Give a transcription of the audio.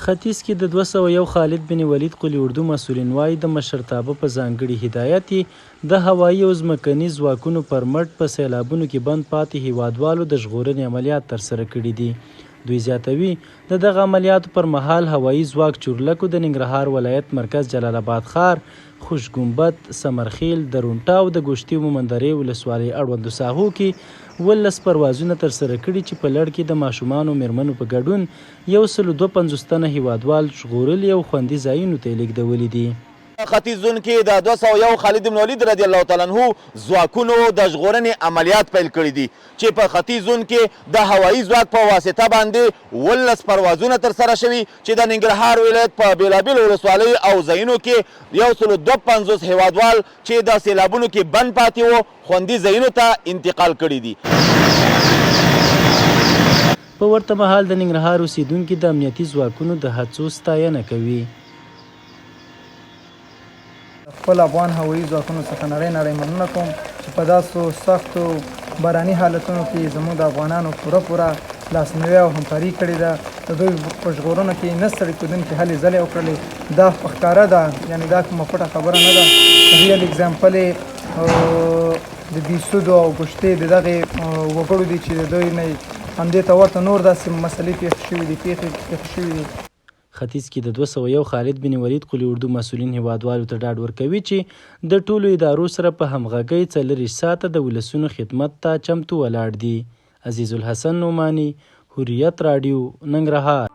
ختیځ کې د 201 خالد بن ولید قول اردو مسؤلین وايي، د مشرتابه په ځانګړي هدایت یې د هوایي او ځمکني ځواکونو پر مټ په سیلابونو کې بند پاتې هېوادوالو د ژغورنې عملیات ترسره کړي دي. دوی زیاتوي، د دغه عملیاتو پر مهال هوایي ځواک چورلکو د ننګرهار ولایت مرکز جلال اباد ښار، خوش ګنبد، ثمرخېل، درونټه او د ګوشتې مومندرې ولسوالۍ اړوندو ساحو کې 17 پروازونه ترسره کړي چې په لړ کې د ماشومانو او مېرمنو په ګډون 152 تنه هېوادوال ژغورلي او خوندي ځایونو ته یې لېږدولي دي. ختیځ زون کې د 201 خالد بن ولید رضی الله تعالی عنه ځواکونو د ژغورنې عملیات پیل کړي دي چې په ختیځ زون کې د هوایي ځواک په واسطه باندې 17 پروازونه ترسره شوي چې د ننګرهار ولایت په بېلابېلو ولسوالیو او ځایونو کې 152 هېوادوال چې د سېلابونو کې بند پاتې وو خوندي ځایونو ته انتقال کړي دي. په ورته مهال د ننګرهار اوسېدونکي د امنیتي ځواکونو د هڅو ستاینه کوي. د خپل افغان هوایي ځواکونو څخه نړۍ نړۍ مننه کوم چې په داسو سختو باراني حالتونو کې زموږ د افغانانو پوره پوره لاسنیوی او همکاري کړې ده. د دوی په ژغورنه کې نه ستړي کېدونکې هلې ځلې وکړلې. دا په ښکاره ده، یعنې دا کومه پټه خبره نه ده. ریل اګزامپل یې د بیسودو او ګشتې د دغې وګړو دي چې د دوی نه همدې ته ورته نور داسې مسلې پېښې شوې دي، پېښې پېښې شوې دي. ختیځ کې د 201 خالد بن ولید قول اردو مسؤلین هېوادوالو ته ډاډ ورکوي چې د ټولو ادارو سره په همغږۍ 24 ساعته د ولسونو خدمت ته چمتو ولاړ دي. عزیزالحسن نعماني، حریت راډیو، ننګرهار.